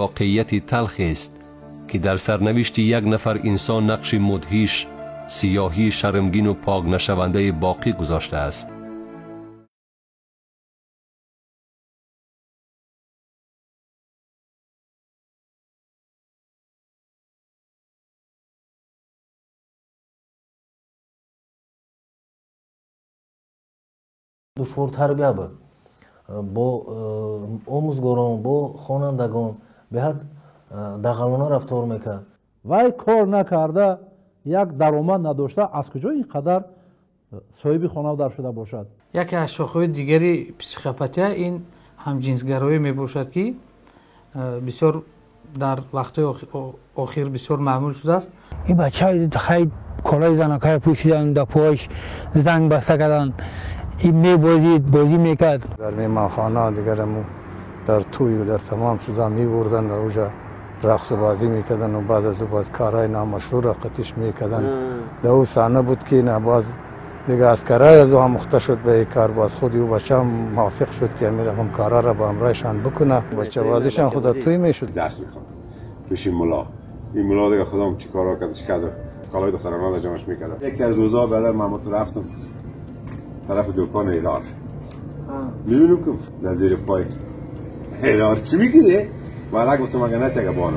Воқеияти талхест, ки дар сарнавишти як нафар инсон нақши мудҳиш, сиёҳии шармгину покнашавандаи боқӣ гузоштааст. Душвортарбия буд, бо омӯзгорон, бо хонандагон беҳад дағалона рафтор мекард. Вай кор накарда, як даромад надошта, аз куҷо ин қадар соҳиби хонавдар шуда бошад? Яке аз шохаҳои дигари психопатия ин ҳамҷинсгароӣ мебошад, ки бисёр дар вақтҳои охир бисёр маъмул шудааст. Ин бача хай колаи занакая пӯшидан, дар пояш занг баста кардан, ин мебозид, бозӣ мекард. Дар меҳмонхона дигараму дар тӯю дар тамом чиза мебурдан ва уҷа рақсу бозӣ мекардан ва баъд аз ӯ боз корҳои номашрӯъро қатиш мекардан. Дар ӯ саҳна буд, ки на боз дига аскарай аз ӯ омӯхта шуд ба ин кор, боз худи ӯ бача ҳам мувофиқ шуд, ки ҳамин рақам корҳоро ба ҳамроҳашон бикунад. Бачабозишон худ дар тӯй мешуд. Дарс мехонд пеши мулло. Ин мулло дига худам чӣ корҳо кардаш кард, کالای دخترانه در جمعش میکردم. یکی از روزا بعدا من رفتم طرف دکان هلال، میبینم که در زیر پای هلال چی میگیره؟ من گفتم اگه نه تگه بانو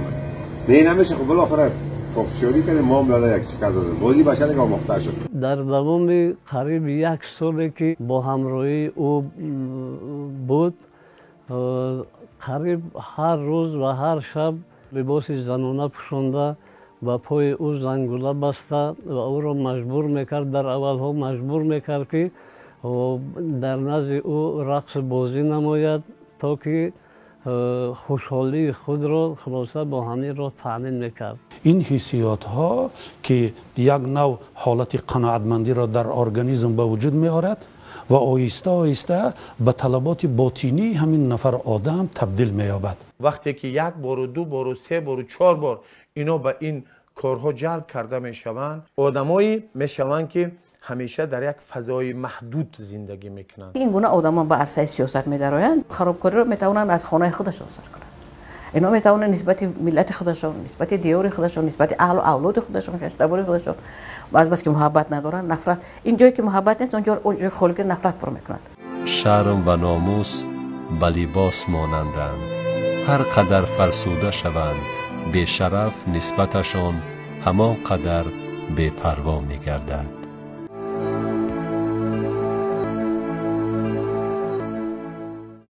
نه نمیشه. خب بالاخره فوفشوری کردیم، ما هم داده یک چیکار دادیم، بازی بچه دیگه آموخته شد. Дар давоми қариби як соле, ки бо ҳамроҳии ӯ буд, қариб ҳар рӯз ва ҳар шаб либоси занона пӯшонда, ба пои ӯ зангула баста ва ӯро маҷбур мекард, дар аввалҳо маҷбур мекард, ки дар назди ӯ рақсу бозӣ намояд, то ки хушҳолии худро хулоса бо ҳамин роҳ таъмин мекард. Ин ҳиссиётҳо, ки як нав ҳолати қаноатмандиро дар организм ба вуҷуд меорад ва оҳиста оҳиста ба талаботи ботинии ҳамин нафар одам табдил меёбад. Вақте ки як бору, ду бору, се бору, чор бор ино ба ин корҳо ҷалб карда мешаванд, одамое мешаванд, ки ҳамеша дар як фазои маҳдуд зиндагӣ мекунанд. Ин гуна одамон ба арсаи сиёсат медароянд, харобкориро метавонанд аз хонаи худашон сар кунанд. Инҳо метавонанд нисбати миллати худашон, нисбати диёри худашон, нисбати аҳлу авлоди худашон, хештабори худашон, азбаски муҳаббат надоранд, нафрат. Ин ҷое ки муҳаббат нест, он ҷо холиги нафрат пур мекунанд. Шарм ва номус ба либос монанданд. Ҳар қадар фарсуда шаванд, бешараф нисбаташон ҳамон қадар бепарво мегардад.